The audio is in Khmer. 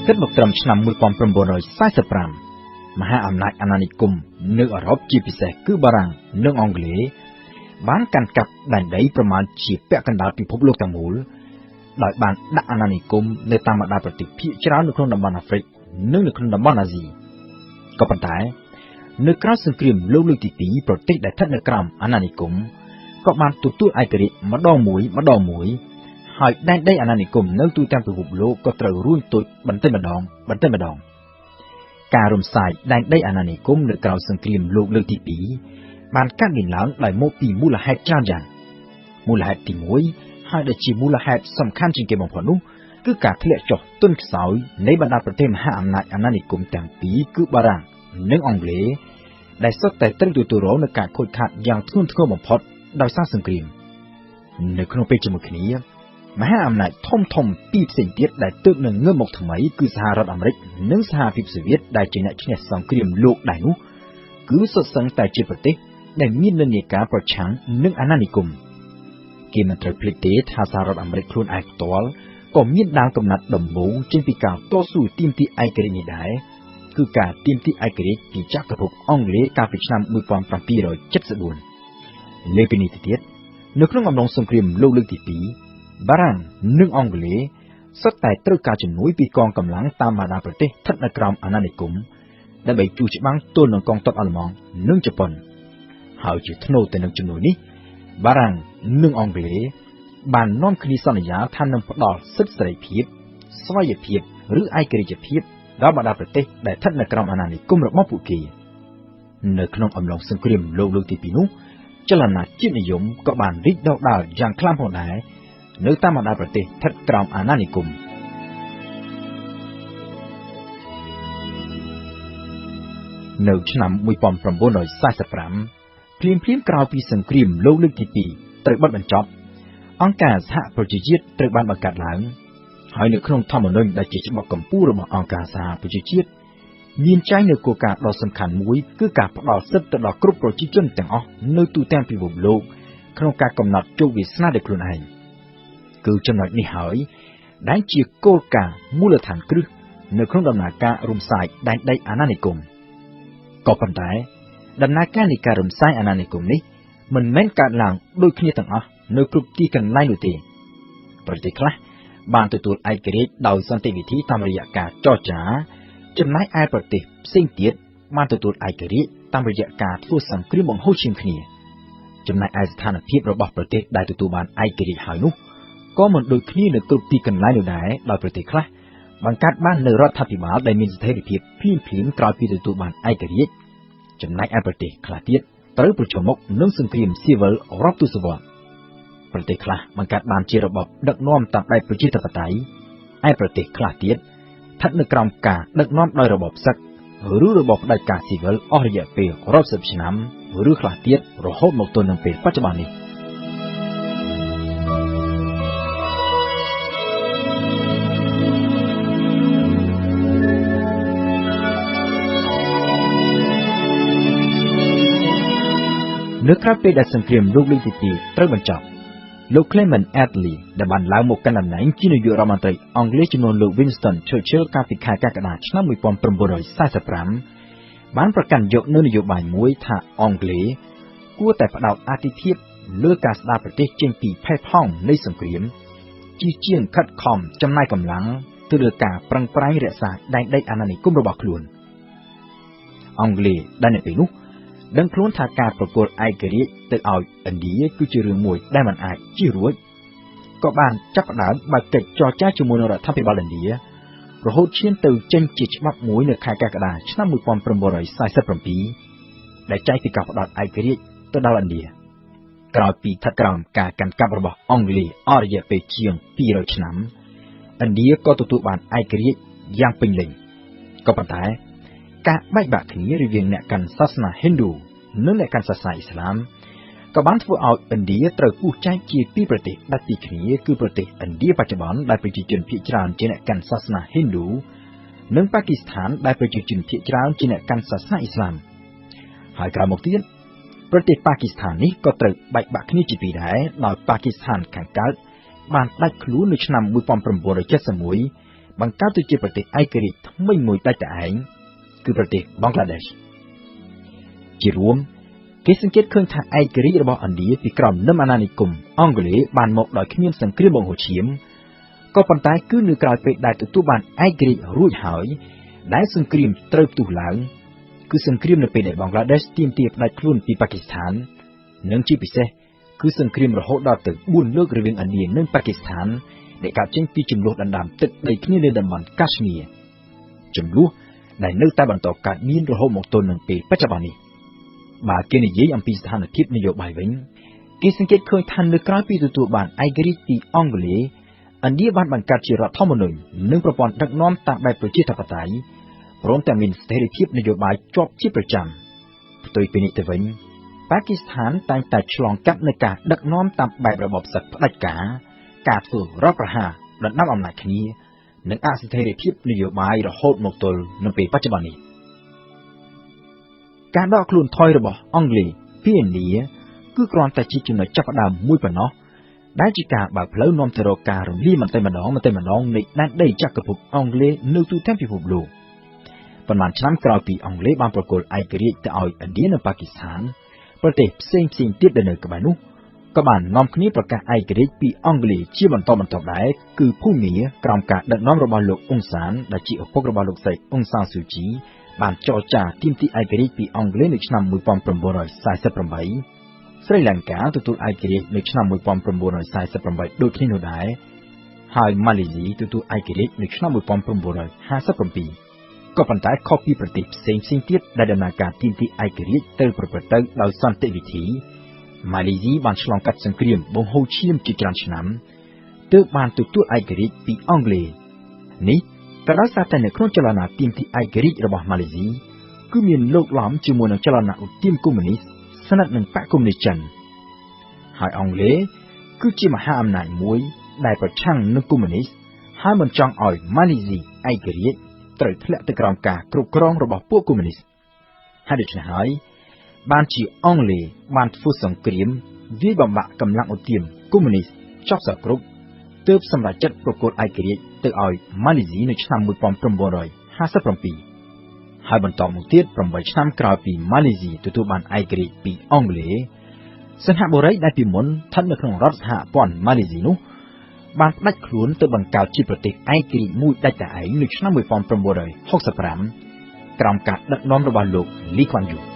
គិតមកត្រឹមឆ្នាំ1945មហាអំណាចអាណានិគមនៅអឺរ៉ុបជាពិសេសគឺបារាំងនិងអង់គ្លេសបានកាន់កាប់ដែនដីប្រមាណជាពាក់កណ្ដាលពិភពលោកទាំងមូលដោយបានដាក់អាណានិគមនៅតាមបណ្ដាប្រទេសភាគច្រើននៅក្នុងតំបន់អាហ្វ្រិកនិងនៅក្នុងតំបន់អាស៊ីក៏ប៉ុន្តែនៅក្រោយសង្គ្រាមលោកលើកទី2ប្រទេសដែលស្ថិតនៅក្រោមអាណានិគមក៏បានទទួលឯករាជ្យម្ដងមួយម្ដងមួយហើយដែនដីអាណានិគមនៅទូទាំងពិភពលោកក៏ត្រូវរួញតូចបន្តិចម្ដងបន្តិចម្ដងការរំសាយដែនដីអាណានិគមនៅក្រោយសង្គ្រាមលោកលើកទី2បានកើតមានឡើងដោយមកពីមូលហេតុច្រើនយ៉ាងមូលហេតុទី1ហើយដែលជាមូលហេតុសំខាន់ជាងគេបំផុតនោះគឺការធ្លាក់ចុះទន់ខ្សោយនៃបណ្ដាប្រទេសមហាអំណាចអាណានិគមទាំងពីរគឺបារាំងនិងអង់គ្លេសដែលសុទ្ធតែត្រូវទទួលរងនូវការខូចខាតយ៉ាងធ្ងន់ធ្ងរបំផុតដោយសារសង្គ្រាមនៅក្នុងពេលជាមួយគ្នាមហាអំណាចធំធំពីរផ្សេងទៀតដែលទើបនឹងងើបមកថ្មីគឺសហរដ្ឋអាមេរិកនិងសហភាពសូវៀតដែលជាអ្នកឈ្នះសង្គ្រាមលោកដែរនោះគឺសុទ្ធសឹងតែជាប្រទេសដែលមាននិន្នាការប្រឆាំងនឹងអាណានិគមគេមិនត្រូវភ្លេចទេថាសហរដ្ឋអាមេរិកខ្លួនឯងផ្ទាល់ក៏មានដើមកំណត់ដំបូងចេញពីការតស៊ូទាមទារឯករាជ្យនេះដែរគឺការទាមទារឯករាជ្យពីចក្រភពអង់គ្លេសកាលពីឆ្នាំ1774លើពីនេះទៅទៀតនៅក្នុងអំឡុងសង្គ្រាមលោកលើកទី2បារាំងនិងអង់គ្លេសសុទ្ធតែត្រូវការជំនួយពីកងកម្លាំងតាមបណ្ដាប្រទេសស្ថិតនៅក្រោមអាណានិគមដើម្បីជួយច្បាំងទល់នឹងកងទ័ពអាល្លឺម៉ង់និងជប៉ុនហើយជាថ្នូរទៅនឹងជំនួយនេះបារាំងនិងអង់គ្លេសបាននាំគ្នាសន្យាថានឹងផ្ដល់សិទ្ធិសេរីភាពស្វ័យភាពឬឯករាជ្យភាពដល់បណ្ដាប្រទេសដែលស្ថិតនៅក្រោមអាណានិគមរបស់ពួកគេនៅក្នុងអំឡុងសង្គ្រាមលោកលើកទី2នោះចលនាជាតិនិយមក៏បានរីកដុះដាលយ៉ាងខ្លាំងផងដែរនៅតាមបណ្ដាប្រទេសស្ថិតក្រោមអាណានិគមនៅឆ្នាំ1945ភ្លាមៗក្រោយពីសង្គ្រាមលោកលើកទី2ត្រូវបិទបញ្ចប់អង្គការសហប្រជាជាតិត្រូវបានបង្កើតឡើងហើយនៅក្នុងធម្មនុញ្ញដែលជាច្បាប់កម្ពុជារបស់អង្គការសហប្រជាជាតិមានចែងនៅគោលការណ៍ដ៏សំខាន់មួយគឺការផ្ដល់សិទ្ធិទៅដល់គ្រប់ប្រជាជនទាំងអស់នៅទូទាំងពិភពលោកក្នុងការកំណត់ជោគវាសនាដោយខ្លួនឯងគឺចំណុចនេះហើយដែលជាគោលការណ៍មូលដ្ឋានគ្រឹះនៅក្នុងដំណើរការរំសាយដែនដីអាណានិគមក៏ប៉ុន្តែដំណើរការនៃការរំសាយអាណានិគមនេះមិនមែនកើតឡើងដូចគ្នាទាំងអស់នៅគ្រប់ទីកន្លែងនោះទេប្រទេសខ្លះបានទទួលឯករាជ្យដោយសន្តិវិធីតាមរយៈការចរចាចំណែកឯប្រទេសផ្សេងទៀតបានទទួលឯករាជ្យតាមរយៈការធ្វើសង្គ្រាមបង្ហូរឈាមគ្នាចំណែកឯស្ថានភាពរបស់ប្រទេសដែលទទួលបានឯករាជ្យហើយនោះក៏មិនដូចគ្នានៅគ្រប់ទីកន្លែងនោះដែរដោយប្រទេសខ្លះបង្កើតបាននូវរដ្ឋាភិបាលដែលមានស្ថិរភាពភ្លាមៗក្រោយពីទទួលបានឯករាជ្យចំណែកឯប្រទេសខ្លះទៀតត្រូវប្រឈមមុខនឹងសង្គ្រាមស៊ីវិលរាប់ទសវត្សរ៍ប្រទេសខ្លះបង្កើតបានជារបបដឹកនាំតាមបែបប្រជាធិបតេយ្យឯប្រទេសខ្លះទៀតស្ថិតនៅក្រោមការដឹកនាំដោយរបបសឹកឬរបបផ្ដាច់ការស៊ីវិលអស់រយៈពេលរាប់សិបឆ្នាំឬខ្លះទៀតរហូតមកទល់នឹងពេលបច្ចុប្បន្ននេះនៅក្រៅពេលដែលសង្គ្រាមលោកលើកទី2ត្រូវបញ្ចប់លោក Clement Attlee ដែលបានឡើងមកកាន់តំណែងជានាយករដ្ឋមន្ត្រីអង់គ្លេសជំនួសលោក Winston Churchill កាលពីខែកក្កដាឆ្នាំ1945បានប្រកាន់យកនូវនយោបាយមួយថាអង់គ្លេសគួរតែផ្ដោតអាទិភាពលើការស្ដារប្រទេសចេញពីផេះផង់នៃសង្គ្រាមជាជាងខិតខំចំណាយកម្លាំងទៅលើការប្រឹងប្រែងរក្សាដែនដីអាណានិគមរបស់ខ្លួនអង់គ្លេសដែលនៅពេលនោះដឹងខ្លួនថាការប្រគល់ឯករាជ្យទៅឲ្យឥណ្ឌាគឺជារឿងមួយដែលមិនអាចជៀសរួចក៏បានចាប់ផ្ដើមបើកកិច្ចចរចាជាមួយនឹងរដ្ឋាភិបាលឥណ្ឌារហូតឈានទៅចេញជាច្បាប់មួយនៅខែកក្កដាឆ្នាំ1947ដែលចែងពីការផ្ដល់ឯករាជ្យទៅដល់ឥណ្ឌាក្រោយពីស្ថិតក្រោមការកាន់កាប់របស់អង់គ្លេសអស់រយៈពេលជាង200ឆ្នាំឥណ្ឌាក៏ទទួលបានឯករាជ្យយ៉ាងពេញលេញក៏ប៉ុន្តែការបែកបាក់គ្នារវាងអ្នកកាន់សាសនាហិណ្ឌូនិងអ្នកកាន់សាសនាអ៊ីស្លាមក៏បានធ្វើឲ្យឥណ្ឌាត្រូវពុះចែកជាពីរប្រទេសដាច់ពីគ្នាគឺប្រទេសឥណ្ឌាបច្ចុប្បន្នដែលប្រជាជនភាគច្រើនជាអ្នកកាន់សាសនាហិណ្ឌូនិងប៉ាគីស្ថានដែលប្រជាជនភាគច្រើនជាអ្នកកាន់សាសនាអ៊ីស្លាមហើយក្រោយមកទៀតប្រទេសប៉ាគីស្ថាននេះក៏ត្រូវបែកបាក់គ្នាជាពីរដែរដោយប៉ាគីស្ថានខាងកើតបានដាច់ខ្លួននៅឆ្នាំ1971 បង្កើតទៅជាប្រទេសឯករាជ្យថ្មីមួយដាច់តែឯងគឺប្រទេសបង់ក្លាដេសជារួមគេសង្កេតឃើញថាឯករាជ្យរបស់ឥណ្ឌាពីក្រោមនឹមអាណានិគមអង់គ្លេសបានមកដោយគ្មានសង្គ្រាមបង្ហូរឈាមក៏ប៉ុន្តែគឺនៅក្រោយពេលដែលទទួលបានឯករាជ្យរួចហើយដែលសង្គ្រាមត្រូវផ្ទុះឡើងគឺសង្គ្រាមនៅពេលដែលបង់ក្លាដេសទាមទារផ្ដាច់ខ្លួនពីប៉ាគីស្ថាននិងជាពិសេសគឺសង្គ្រាមរហូតដល់ទៅ4លើករវាងឥណ្ឌានិងប៉ាគីស្ថានដែលកើតចេញពីជម្លោះដណ្ដើមទឹកដីគ្នានៅតំបន់កាશ્មៀរជម្លោះដែលនៅតែបន្តកើតមានរហូតមកទល់នឹងពេលបច្ចុប្បន្ននេះបើគេនិយាយអំពីស្ថានភាពនយោបាយវិញគេសង្កេតឃើញថានៅក្រោយពីទទួលបានឯករាជ្យពីអង់គ្លេសឥណ្ឌាបានបង្កើតជារដ្ឋធម្មនុញ្ញនិងប្រព័ន្ធដឹកនាំតាមបែបប្រជាធិបតេយ្យព្រមទាំងមានស្ថិរភាពនយោបាយជាប់ជាប្រចាំផ្ទុយពីនេះទៅវិញប៉ាគីស្ថានតែងតែឆ្លងកាត់នូវការដឹកនាំតាមបែបរបបសឹកផ្ដាច់ការការធ្វើរដ្ឋប្រហារដណ្ដើមអំណាចគ្នានិងអស្ថិរភាពនយោបាយរហូតមកទល់នឹងពេលបច្ចុប្បន្ននេះការដកខ្លួនថយរបស់អង់គ្លេសពីឥណ្ឌាគឺគ្រាន់តែជាចំណុចចាប់ផ្ដើមមួយប៉ុណ្ណោះដែលជាការបើកផ្លូវនាំទៅរកការរំលាយបន្តិចម្ដងនៃដែនដីចក្រភពអង់គ្លេសនៅទូទាំងពិភពលោកប៉ុន្មានឆ្នាំក្រោយពីអង់គ្លេសបានប្រគល់ឯករាជ្យទៅឲ្យឥណ្ឌានិងប៉ាគីស្ថានប្រទេសផ្សេងៗទៀតដែលនៅក្បែរនោះក៏បាននាំគ្នាប្រកាសឯករាជ្យពីអង់គ្លេសជាបន្តបន្ទាប់ដែរគឺភូមាក្រោមការដឹកនាំរបស់លោកអ៊ុងសានដែលជាឪពុករបស់លោកស្រីអ៊ុងសានស៊ូជីបានចរចាទាមទារឯករាជ្យពីអង់គ្លេសនៅឆ្នាំ1948ស្រីលង្កាទទួលឯករាជ្យនៅឆ្នាំ1948ដូចគ្នានោះដែរហើយម៉ាឡេស៊ីទទួលឯករាជ្យនៅឆ្នាំ1957ក៏ប៉ុន្តែខុសពីប្រទេសផ្សេងៗទៀតដែលដំណើរការទាមទារឯករាជ្យទៅប្រព្រឹត្តទៅដោយសន្តិវិធីម៉ាឡេស៊ីបានឆ្លងកាត់សង្គ្រាមបង្ហូរឈាមជាច្រើនឆ្នាំទើបបានទទួលឯករាជ្យពីអង់គ្លេសនេះក៏ដោយសារតែនៅក្នុងចលនាទាមទារឯករាជ្យរបស់ម៉ាឡេស៊ីគឺមានលោកឡំជាមួយនឹងចលនាឧទាមកុម្មុយនីសស្និទ្ធនឹងបក្សកុម្មុយនីសចិនហើយអង់គ្លេសគឺជាមហាអំណាចមួយដែលប្រឆាំងនឹងកុម្មុយនីសហើយមិនចង់ឲ្យម៉ាឡេស៊ីឯករាជ្យត្រូវធ្លាក់ទៅក្រោមការគ្រប់គ្រងរបស់ពួកកុម្មុយនីសហើយដូច្នេះហើយបានជាអង់គ្លេសបានធ្វើសង្គ្រាមវាយបំបាក់កម្លាំងឧទាមកុម្មុយនីសចប់សព្វគ្រប់ទើបសម្រេចចិត្តប្រគល់ឯករាជ្យទៅឲ្យម៉ាឡេស៊ីនៅឆ្នាំ1957ហើយបន្តមកទៀត8ឆ្នាំក្រោយពីម៉ាឡេស៊ីទទួលបានឯករាជ្យពីអង់គ្លេសសិង្ហបុរីដែលពីមុនស្ថិតនៅក្នុងរដ្ឋសហព័ន្ធម៉ាឡេស៊ីនោះបានផ្ដាច់ខ្លួនទៅបង្កើតជាប្រទេសឯករាជ្យមួយដាច់តែឯងនៅឆ្នាំ1965ក្រោមការដឹកនាំរបស់លោកលីក្វាន់យូ។